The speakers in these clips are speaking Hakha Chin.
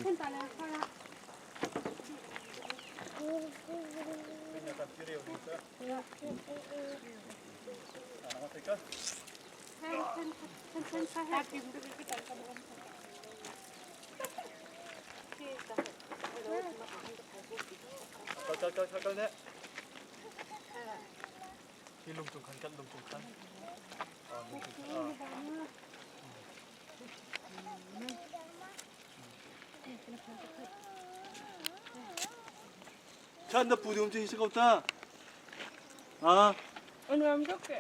Kal kal kal kal ne. Hi lungtung khan kan lungtung khan. Ah lungtung khan. Ah. Chan na pu dum chi si ko ta. Ah. Anuam tuk ke.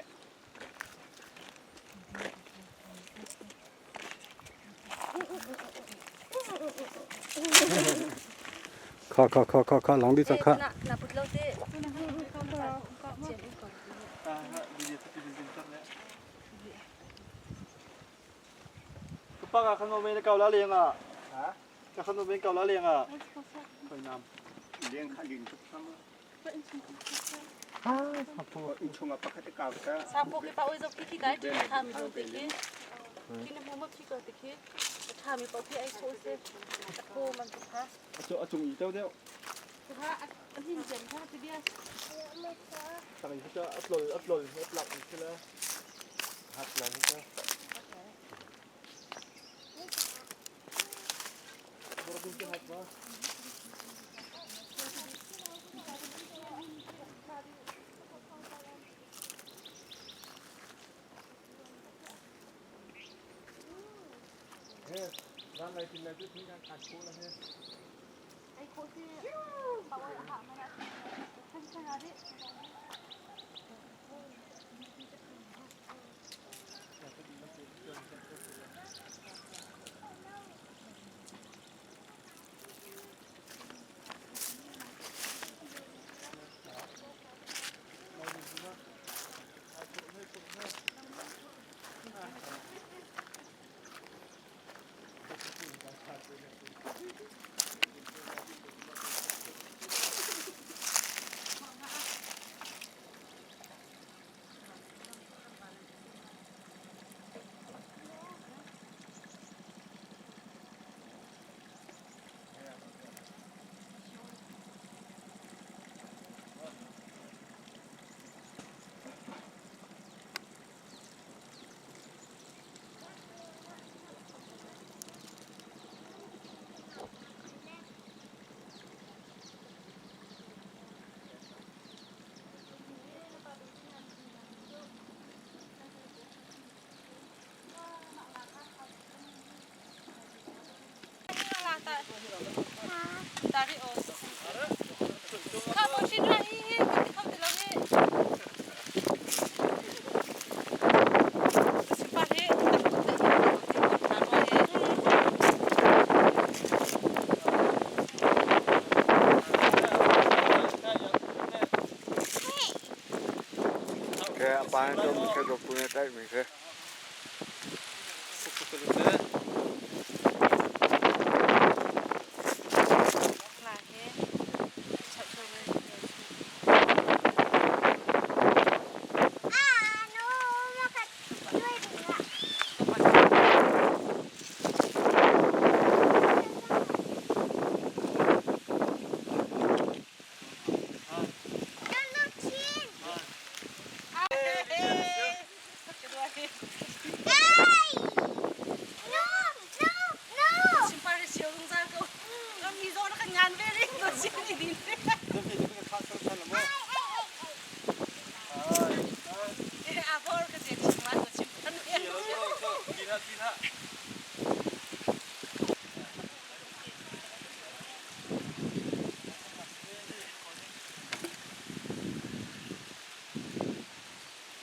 Kha kha kha kha kha lang di cang kha. Na put lo te. Ka pa ka khan mo men kau la leng ah. Ka khan mo men kau la leng ah. Khoi nam. Leng kha lin tuk sama. In chung ah pakhat ka ka. Sa po ki pa oi zok ki ki kai tha mi zo te ki. Ki na mu ma ki ko te ki. Tha mi pa ki ai so se. Ko man tha. Achu achung i teu deuh. Tha an hin jen tha ti bia. Tang i cha atlol atlol atlak ni sila. Hat la ni cha. Ai ko se. Pa oi ha ma na. Than than ade. Tari o. Kha mo shin ra hi hi ti kham ti lo hi. Simpa he tak tak hi ta mo he. Ke apan to mi khe do pu ne tai mi khe. La he. Chat cho we. Simpa re sio rung zal ko. Mi zo na kan ngan ve ring to si ni din. Eh a bor ka je chim ma to chim kan.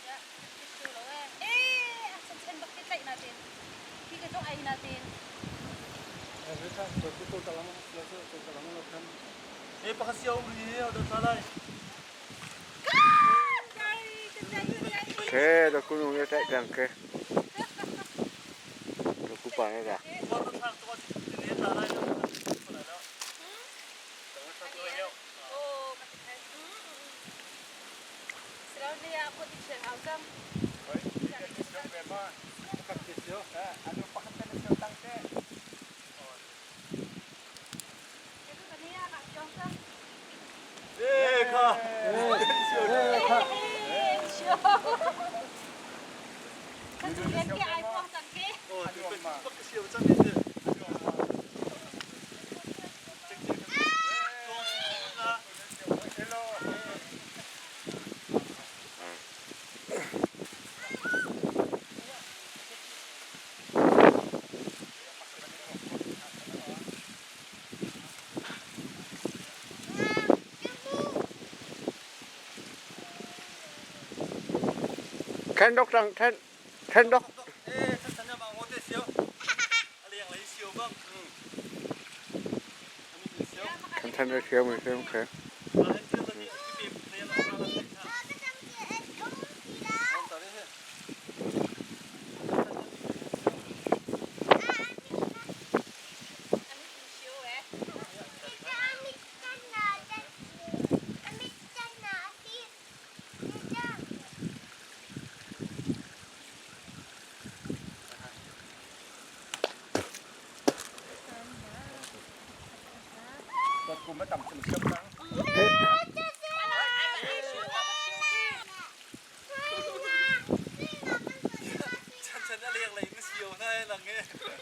Ya, isu lo eh. Eh, a chan bak ti tlaih na tin. Khi ka zong ai na tin. Eh, pakhat siya um ri he, do salai. Ke do ku nu ne tai tang ke. Do ku pa ne da. Oh, Ano pakhat na siya tang te. Khen dok tang khen khen dok. Khen khen le siam siam khe.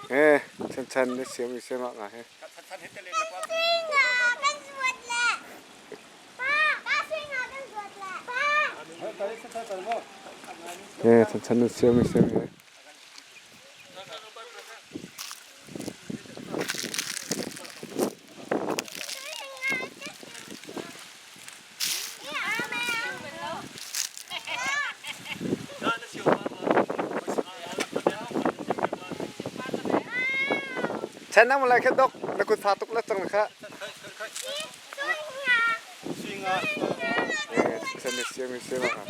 Eh, chan chan na siam i siam ah he. Eh, chan chan na siam i siam he. Chan na malai kha dok na kut fa tuk la cang kha. Eh, chan na siam i siam ah kha.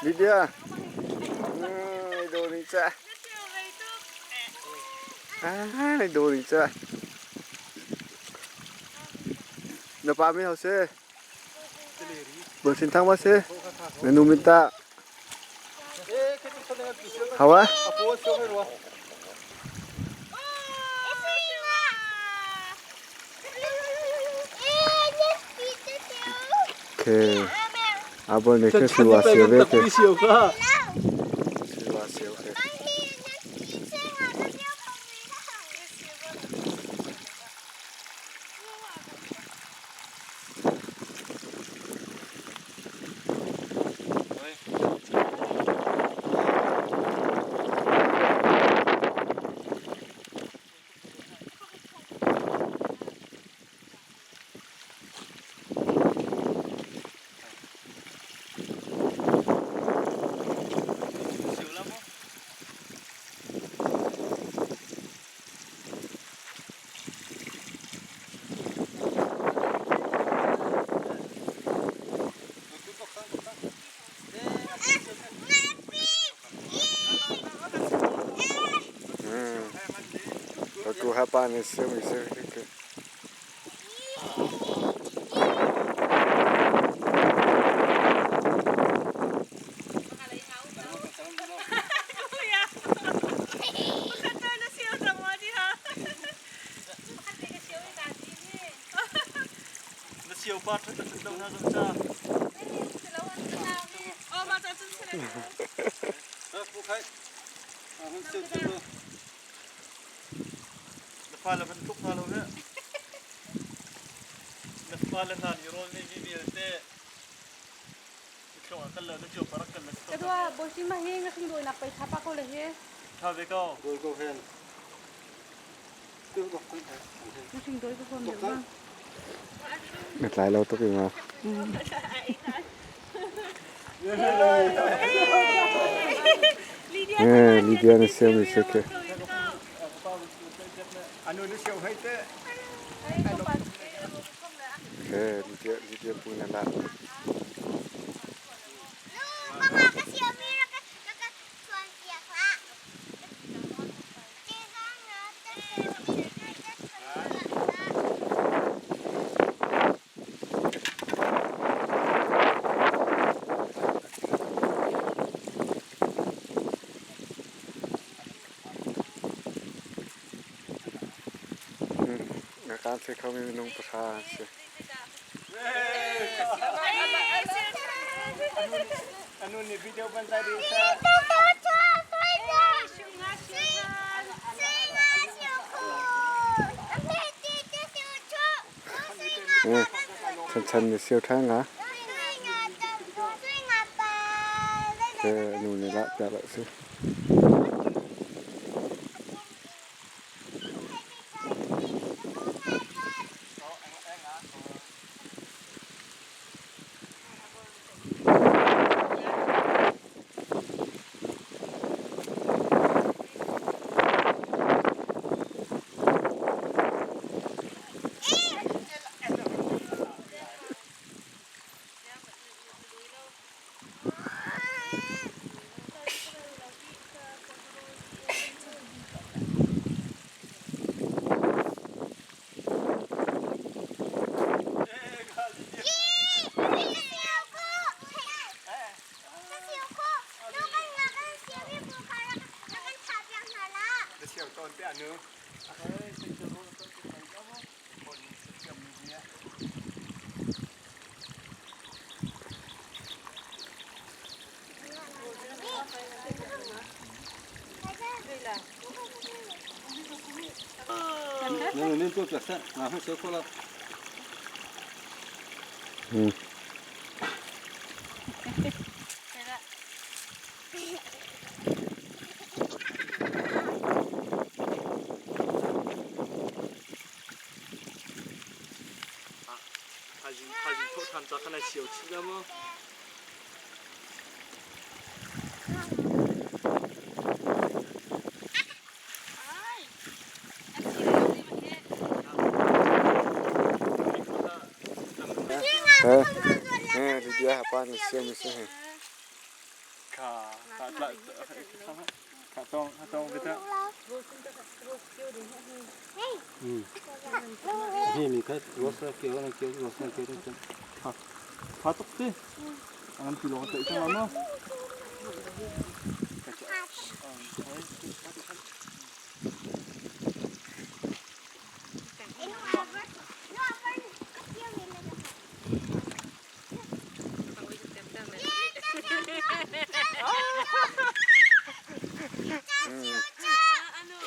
Lydia, đồ đi cha. À, đồ đi cha. Na pa mi hau se. Bo sin thang ba se. Na nu min ta. Hau a? Okay. Abo ne ke siwa siwa ve ke. Siwa siwa ke. Aku hapa ni siwa siwa ke. Kedua, bosi mah hi nga sing nak pai thapa ko le hi. Nga sing doi ko fom ma. Ngat lai lo tuk ma. Eh, Lydia na siam mi si khi. Anu na siau hei te. Okay, Lydia, Lydia pu na la. Kan se kho mi minung pahra an si. Anu nih video ban zai ding sa. Chan chan ni siêu tha nga. Ke nu ni la pia la si. Na siau tawn te anu. Thaizing thaizing thawh ṭhan ca khan ai sio chih la maw? Eh, eh, Lydia hapa ni siam mi si. Kha kha tla kha tong kha tong vita. Kha kha tuk ti. Angan ti lawng tlaih cang la maw?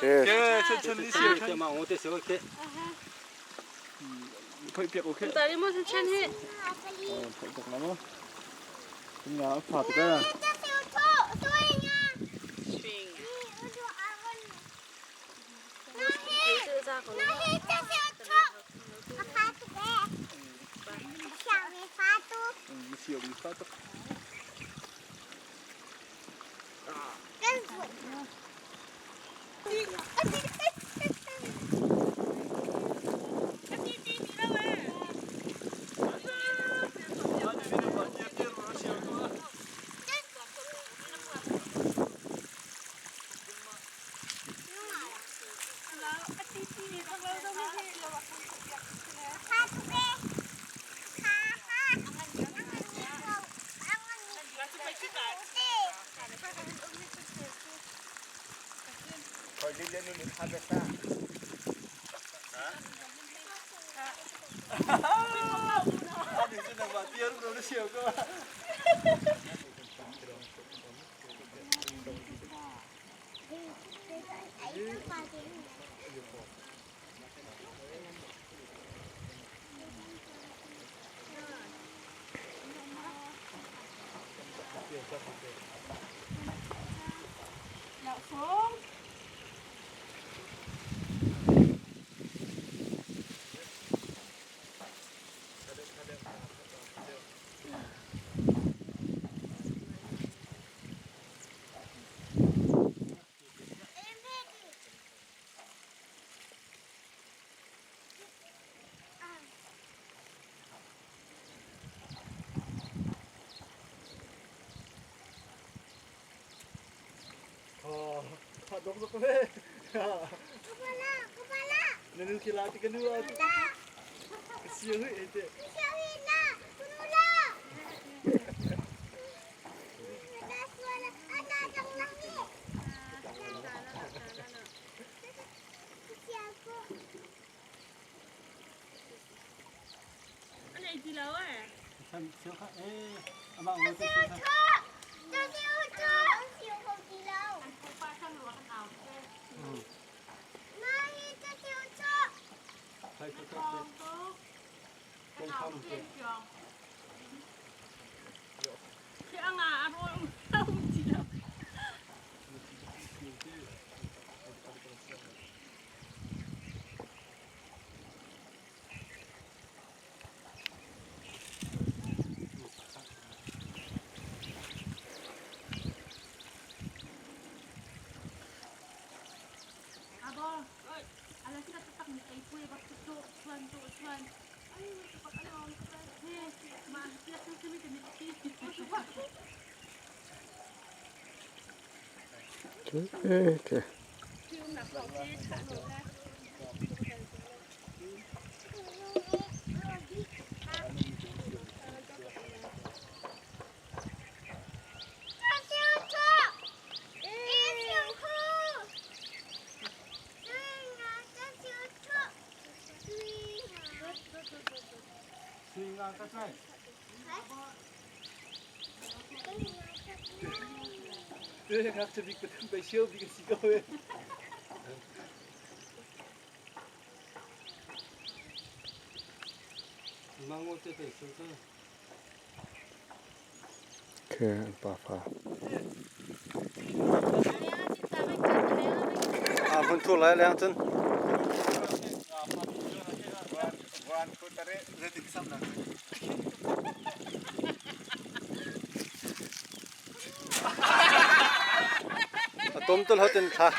Okay. Ke chen chen ni siau than. Phoi piak okay. Tari mo chen chen hi. Phoi tuk la maw? Nga pha tuk eh. Mi siau mi fa tuk. Khoi Lydia nu nih kha bia sa. Ani cu na mah tiar bro na siau ko. Dok dok le. Na nu khi la ti ka nu a. Siang hui te. Okay. Te ngakchia bik pathum pei sio bik a si ko e. Okay, an pa fa. A vun thu lai leng cun. A tom tul hotin thla.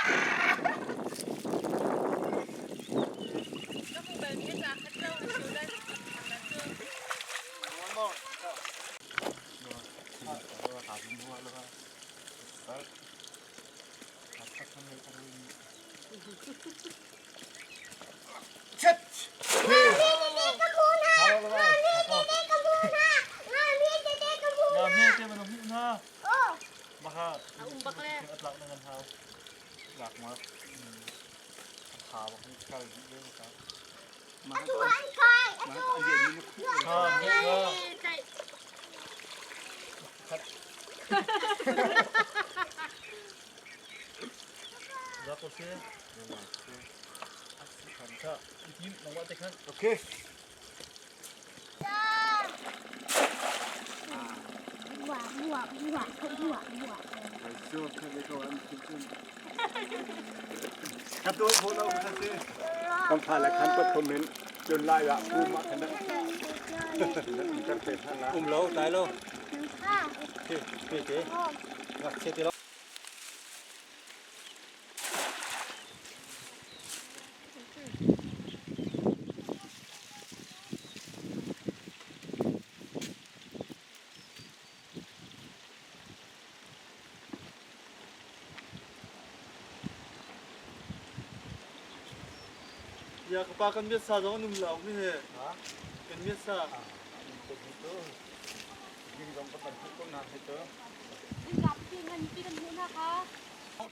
Okay. Kan pha le khan pat comment จนไล่ละกูมาขนาดจักเตะทางละ Um lo tai lo. Ke ke ke. Rak che te lo. Ya ka pa kan biasa zong num lau mi he. Kan biasa.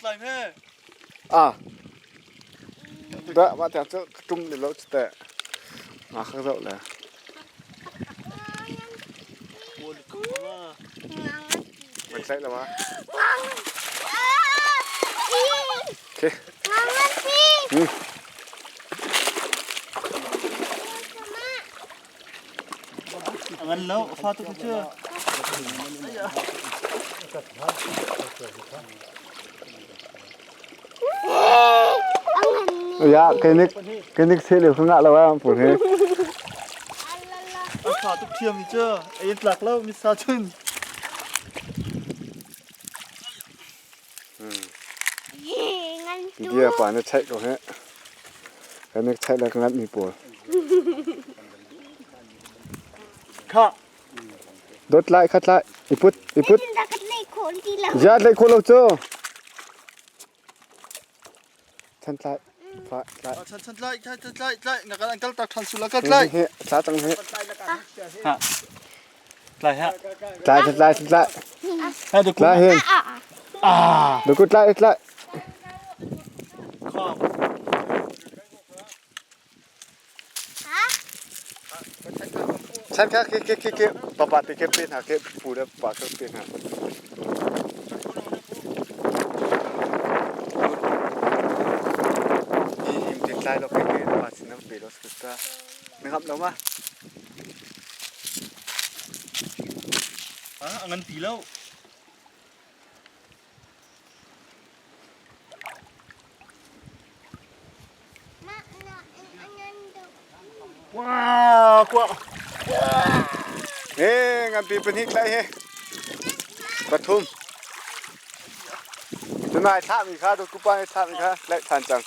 Tlai me. Ah. Da, ma tiang cu tum le lo te. Ma khak zau le. Buồn quá. Mình sai là ma. Okay. Ngan lo, fa tu chưa? Ya, cái nick cái nick xe liu không ngạ là ba phụ thế. Fa tu thiam chưa? Ai tlak lo mi sa chun. Dia pa na chạy ko he. Cái nick chạy là ngat mi pol. Kha. Đốt lại khát lại. Iput, iput. Ya lại khô lâu chưa? Chan tlai. Tlai tlai. Chan chan tlai tlai tlai tlai na kal an kal tak than sula kal tlai. Hi tla cang hi. Ha. Tlai ha. Tlai tlai tlai. Ha du Tlai hin. Ah. Du ku tlai tlai. Khom. Chan kha ke ke ke ke papa te ke pe na ke pu le pa ke pe na. Hi him te tlai lo ke ke pa sin pe lo skuta. Na ngap lo ma? Ah, ngan pi lo. Wow, kuah. Eh, ngan pi pahnih tlai he. Pathum. Tunai thlah mi kha kupa nih thlah mi kha tlaih than cang.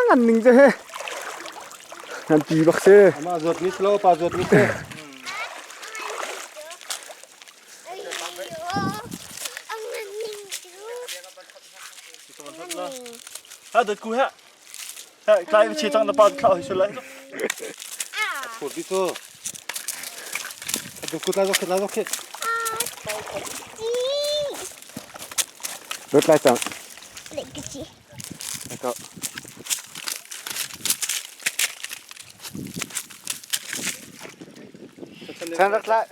Ngan ning cu he ngan pi bak si. Amah zawt mi si lo, pa zawt mi si. Ha dat ku ha. Ha klai chi chang na pa thla hoi sulai. Phur di tu. Du kut la zok la zok. Rot lai cang. Ko. Chan rak lai.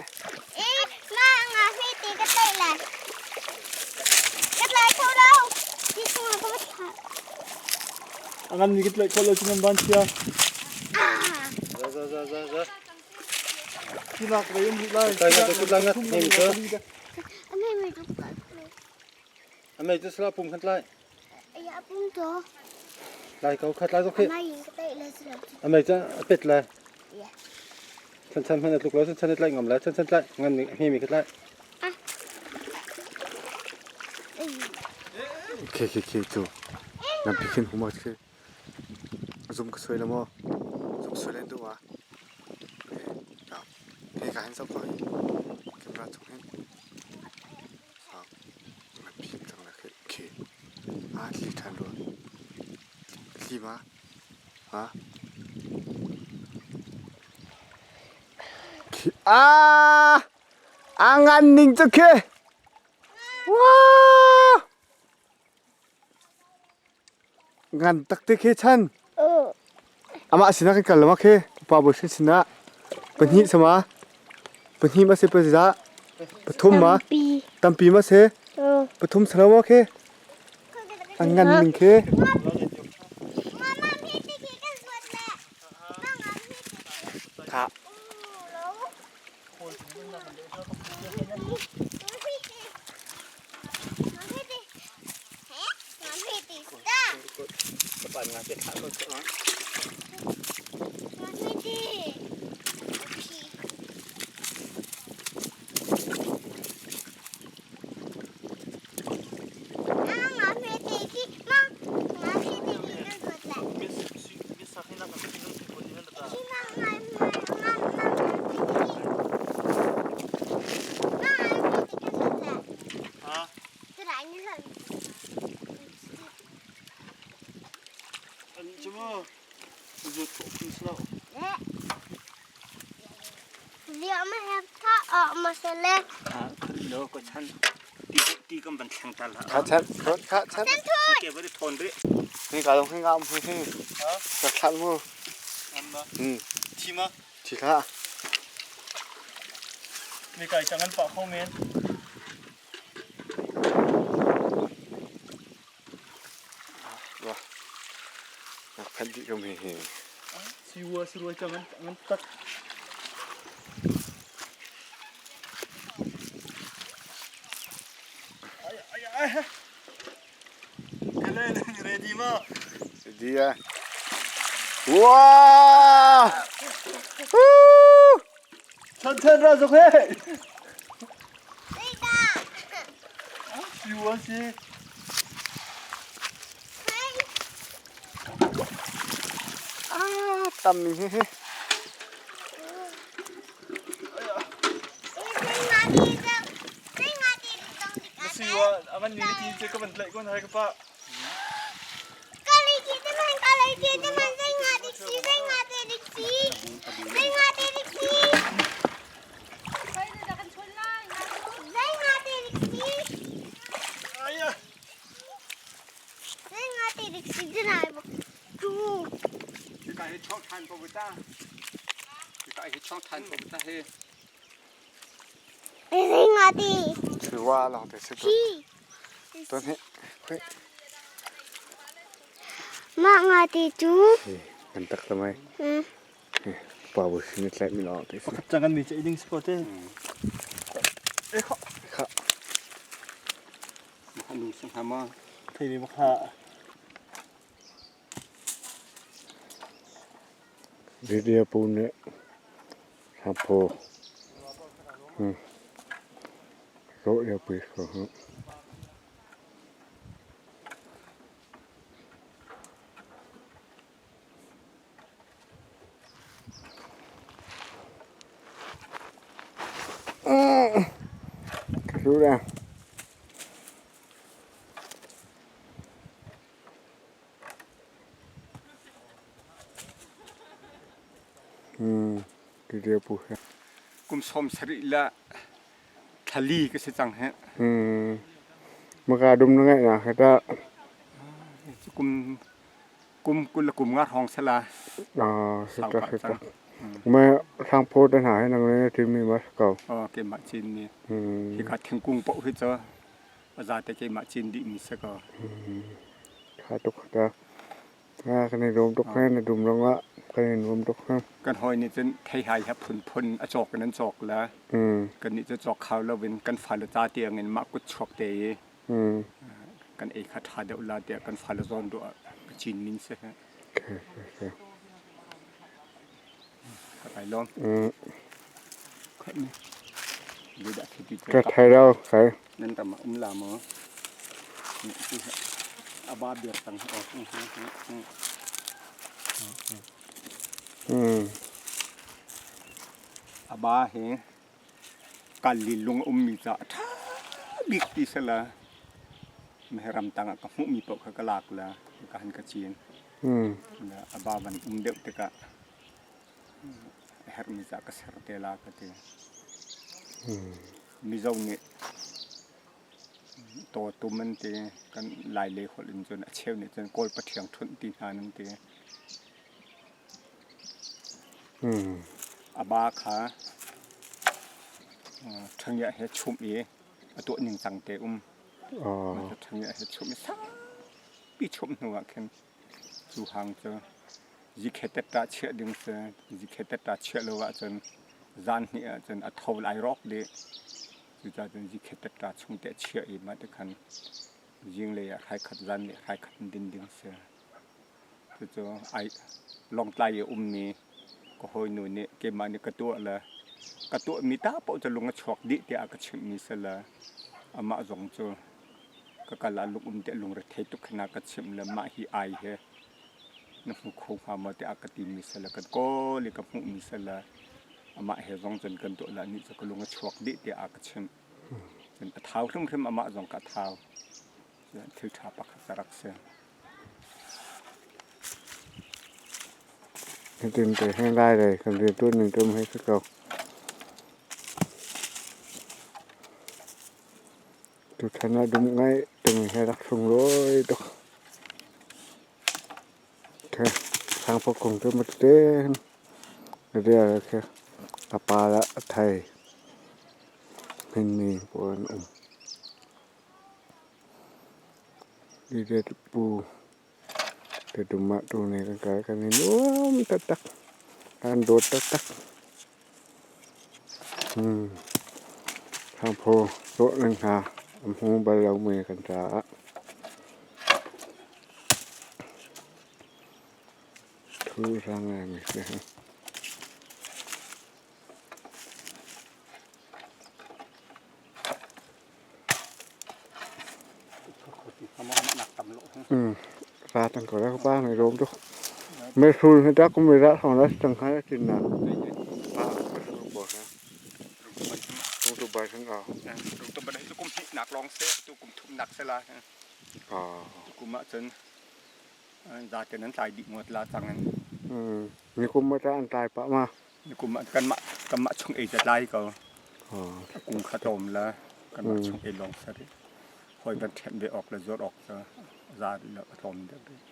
Angan mi kit lai ko lo chin ban chia. Za za za za za. Kinak ba yum lai. Kai na kut la ngat hei tu. Amei tu sla pum khat lai. Lai ko khat lai zok. Amei cha pet lai. Chan chan hman tluk lo chan chan tlai ngam lai chan chan tlai ngan mi hmi mi khat lai. Ke ke ke tu. Nan pikin huma ke. Zum ka soi la mo. Zum soi len tu wa. Ke ka hin sau ko. Camera chung hin. Sau. Nan pik cang la ke. Ke. A tli than ro. Tli ma. Ha. Ah! A ngan ning cu khi. Wow! Ngan tak te khi chan. Amah sinah kan kal lo ma khi. Pa bawi sin sinah. Pahnih sama. Pahnih ma si pazah. Pathum ma. Tampi ma si. Pathum salo ma khi. A ngan ning khi. Kha. Kha chan kha chan. Hi ka dong hi ngam hi hi. Ka thlan mu. Thi ma. Thi kha. Mi kai chang an pa kho men. Wa. Nak phan di kam hi hi. Si wa si ruai chang an ngan tak. Ay ay ay. Kele ready ma. Dia. Wow! Woo! Chan chan ra zok he. Siu an si. Ah, tam mi he he. Siu aman ni ti che ka ban tlai kon hai ka pa. Wa lawng te si tu. Tuan hi. Khui. Mah nga ti cu. Kan tak lamai. Pa bu sin tlaih mi lawng te si. Pakhat cang kan mi che ding si ko te. E kha. Kha. Anu sang hama. Thei mi kha. Riria pu ne. Sampo. Ro ya pu ko. Chú ra. Riria pu. Kum som sarih la thlali ka si cang he. Maka dum na ngai na kata. Kum kum kul le kum nga hrawng sala. Sita sita. Ma thang pho tan ha nang ne ti mi ma ko. Oh ke ma chin ni. Hi ka thingkung po hi cho za te ke ma chin di mi se ko. Kha tuk ta. Nga kan ni rom tuk na dum long a kan ni rom tuk ha. Kan hoi ni cun thei hai ha phun phun a cawk in an cawk la. Kan nih cu cawk khao lo in kan fale ca tiang in mah kut chuak te i kan ei kha ṭha deuh la tiah kan fale zawn ruah ah ka cin min si. Kai lawm. Ka thai lo kai. Nan ram ah um la maw? Aba biak tang Aba hi kal li lung a ummi caah a ṭha bik ti sala ramtang ah ka hmuhmi paoh kha ka lak la ka han ka cin. Aba van um deuh tikah a herhmi caah ka ser te la ka ti. Mizo nih tawtum an ti kan Lai lei holh in cun a cheu nih cun Kawl pathiang ṭhunh ti hna an ti. A ba kha ṭhangiah he chumh i a tuah ningcang te um. Ṭhangiah he chumh i saupi chumh hnu ah khin cu hang cu zikhetet ah chiah ding si. Zikhetet ah chiah lo ahcun zan hnih ahcun a tho lai rawk dih. Cucaah cun zikhetet ah chung te chiah i mah ti khan zinglei ah hraikhat zan nih hraikhat in din ding si. Cucu ai Lawngtlai i ummi ka hawinu nih keimah nih ka tuah le ka tuahmi ta paoh cu lung a chuak dih tiah a ka chimhmi si le amah zong cu ka kal ah lung um tiah lungrethei tuk khin a ka chimh le mah hi ai hi na hmu kho hnga maw tiah a ka timi si le kan kawl i ka hmuhmi si le amah he zong cun kan tuah le anih cu ka lung a chuak dih tiah a ka chimh. Cun a thau hrimhrim amah zong ka thau. Thil ṭha pakhat a rak si. Hitin te heng lai le kan rianṭuan ning tum hei si ko. Tuchan ah dum ngai timi he rak sunglawi tuk. Okay. Sangphaw kung cu matete ria khi a pa le a thei hminmi pawl an um. Pu te dum ah tuni kan kal kan i nuam taktak. Kan dawt taktak. Sangphaw dawh nan hna a hmu bal lomi kan caah. Thu hrang ngaimi si. Ra tang ko la pa mai rom tu. Mai sul na ta kum ra thong la tang kha tin na. Pa ha. Tu tu bai thang a. Tu ban tu kum hi nak long se tu kum thum nak se la. Tu kum ah cun za te nan tlai dih ngawt la cang in. Ni kum ma ta an tlai pah ma. Ni kum ah kanmah kanmah chung ei ca tlai ko. A kung kha tlawm la kanmah chung ei lawng sari. Hoi van ṭhen ve awk le zuar awk cu za rih lo a tlawm deuh rih.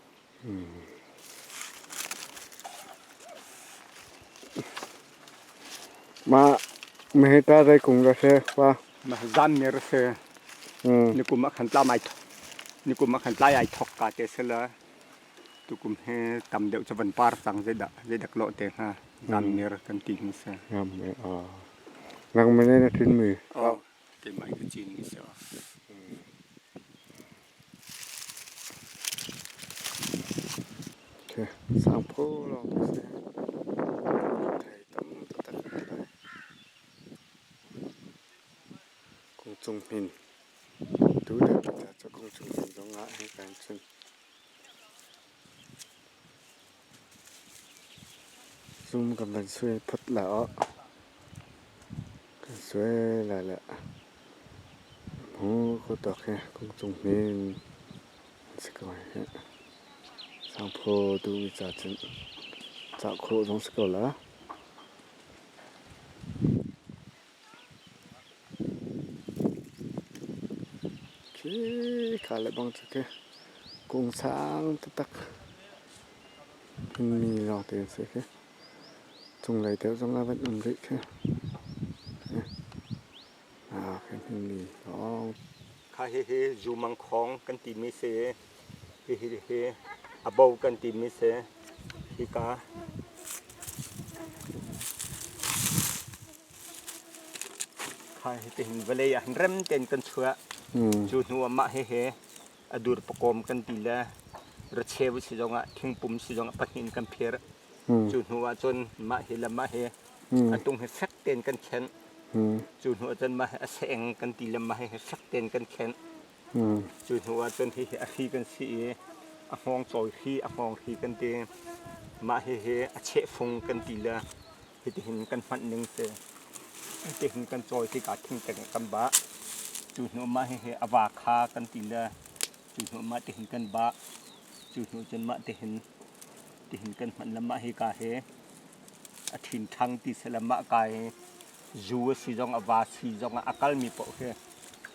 Mah mehta dai kung ra se pa. Mah zan ne ra se. Ni kum ah khan tla mai ni kum ah khan tlai ai thok ka te se la. Tukum he tam deuh cu van par cang zeidah zeidak lawh te hnga zan ner kan ti hi se. Ngam me a. Nang mene na tin mi. Oh, keimah ka cin mi se. Okay, sangpho lawng te si. Thei tam taktak a lai. Kung cung hmin. Tu deuh ca cu kung cung hmin zong ah hei kan chun. Zum kan van suai phot la aw. Kan suai lai le mu ko tawk hi kung cung hmin an si ko hi. Sangphaw duhmi ca cun cah khawh zong si ko la. Khi ka le bang cu khi kung sang taktak mi lawngte an si khi. Cunglei deuh zong ah van um rih khi. Ah, khi mi lawng. Kha hihi zu mangkhawng kan timi si. Hihi hi a bo kan timi si. Hika kha hitihin vawlei ah hin rem tein kan chuah. Cu hnu ah mah hihi a dur pakawm kan ti le racheu si zongah thingpum si zongah pahnih in kan phir. Cu hnu ah cun mah hi le mah hi a tung hi fek tein kan khenh. Cu hnu ah cun mah hi a seng kan ti le mah hi fek tein kan khenh. Cu hnu ah cun hihi a hri kan si i a hngawng cawi hri, a hngawng hri kan ti. Mah hihi a chehfung kan ti le hitihin kan hmanh ning si. Hitihin kan cawi tikah thingteng ah kan bah. Cu hnu mah hihi a va kha kan ti le cu hnu mah tihin kan bah. Cu hnu cun mah tihin tihin kan hman le mah hika hi a ṭhin ṭhang ti seh le mah ka hi zu a si zong a va si zong ah a kalmi paoh khi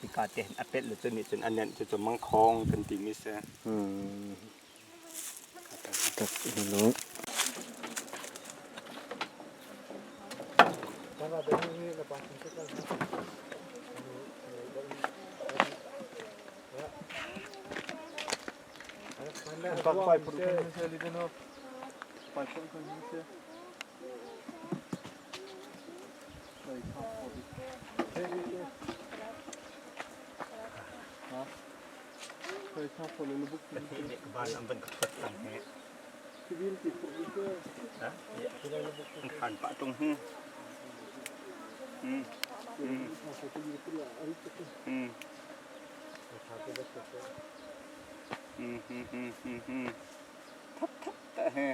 hika te hin a pelh le cu nih cun a nenh cucu mangkhawng kan timi si. Han pah tung hi. Thap thap ta he.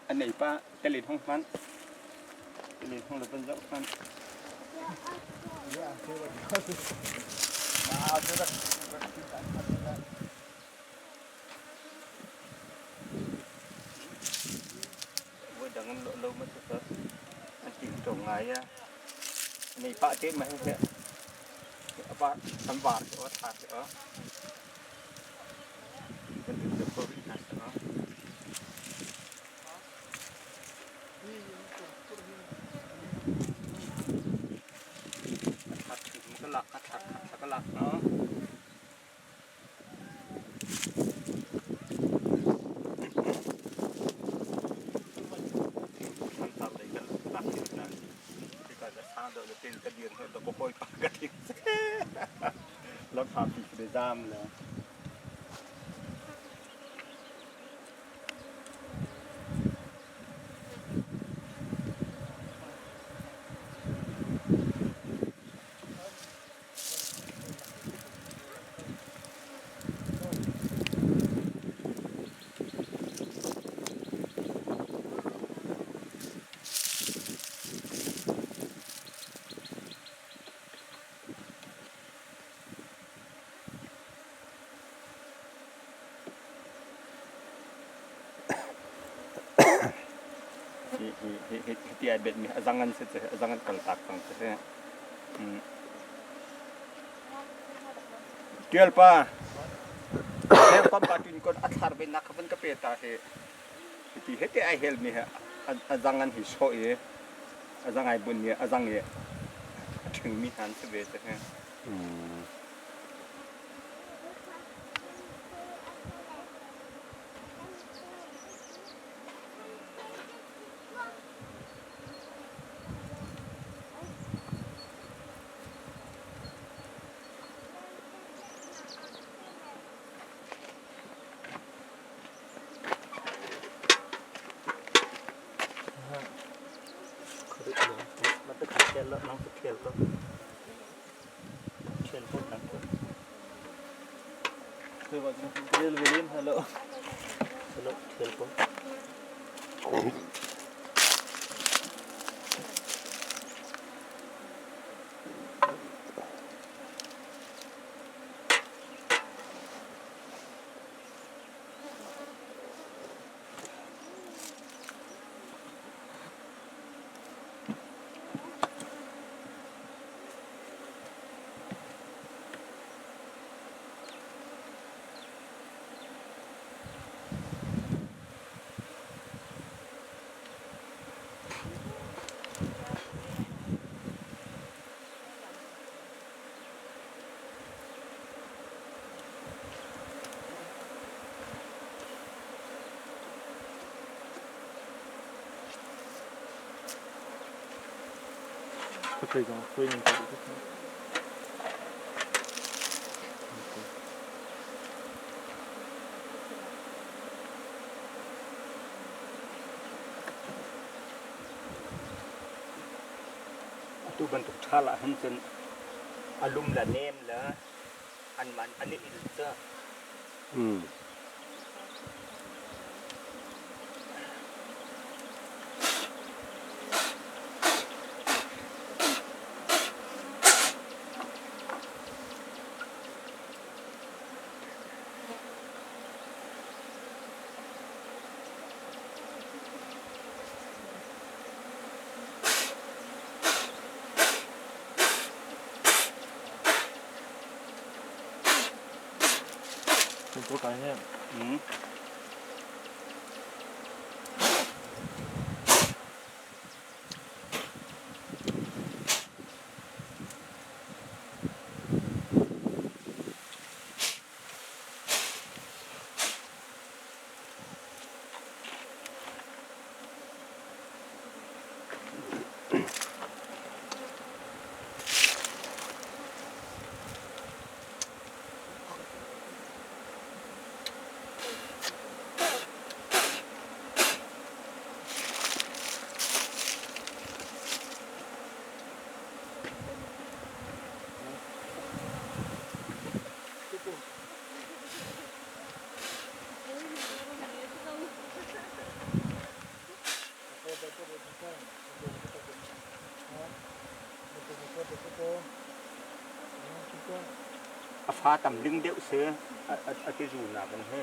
อันไหนป้าตะลิดห้องมันตะลิดห้องเราเป็นเจ้ามันว่าดังนั้นเรามันจะอันติดตรงไงอ่ะอันนี้ป้าเต้นมาให้เนี่ยป้าทำบาทเออถาดเออมันถึงจะโควิดนะเนาะ ถัดถึงมันก็หลักถัดถัดถัดก็หลักเนาะทำตามเลยก็หลักอยู่นะที่ก่อนจะสร้างโดยเป็นกระเดือนเราก็ค่อยปากกระดิ่งแล้วพาปีกไปจ้ามแล้ว Hi hi hi ti ai bet mi a zang an si cu a zang an kal tak cang cu hi. Tial pa. He pam ba tin kon a thlar ve nak kha van ka pe ta hi. Ti he te ai hel mi he a zang an hi so i a zang ai bun i a zang i a ṭhing mi hna an si ve te he. Atu bantuk ṭhal ah hin cun a lum le nem le an man an i il cu. A fa tam ding deuh si a ti zu nak in hi.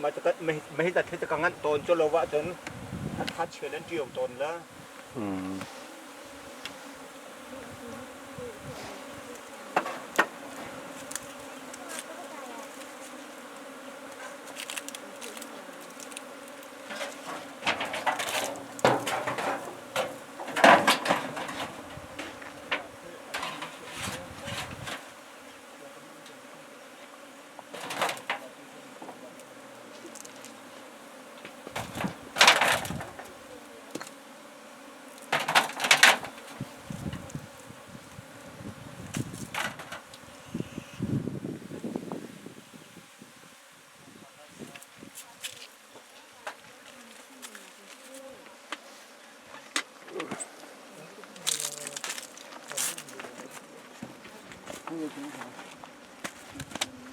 Mah hi ta ka nganh tawn cu lo ahcun a tha chial an ṭio tawn la.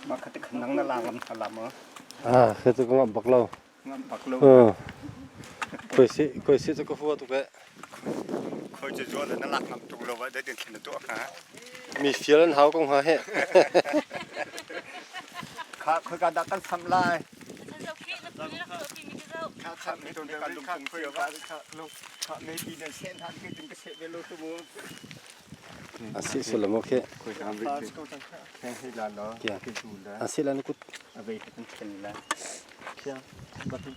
Mah kha tikhan nang na la ngam hna la maw? Ah, khi cu ka ngamh bak lo. Ngamh bak lo. Koi si, koi si cu ka hua tuk eh. Khoi cu zual na lak ngam tuk lo va dai din na tuah hnga. Mi fial an hau ko hnga he. Kha khoi ka dah kan sam lai. Kha me ton ka lung tung sia va. Kha me ti na sen han ke ting ka se ve lo tu mu. Asi sulam okay. Koi kam ve ke. Khen he la lo. Ke tu la. Asi la na kut. Avei kan khen la. Kia. Bati.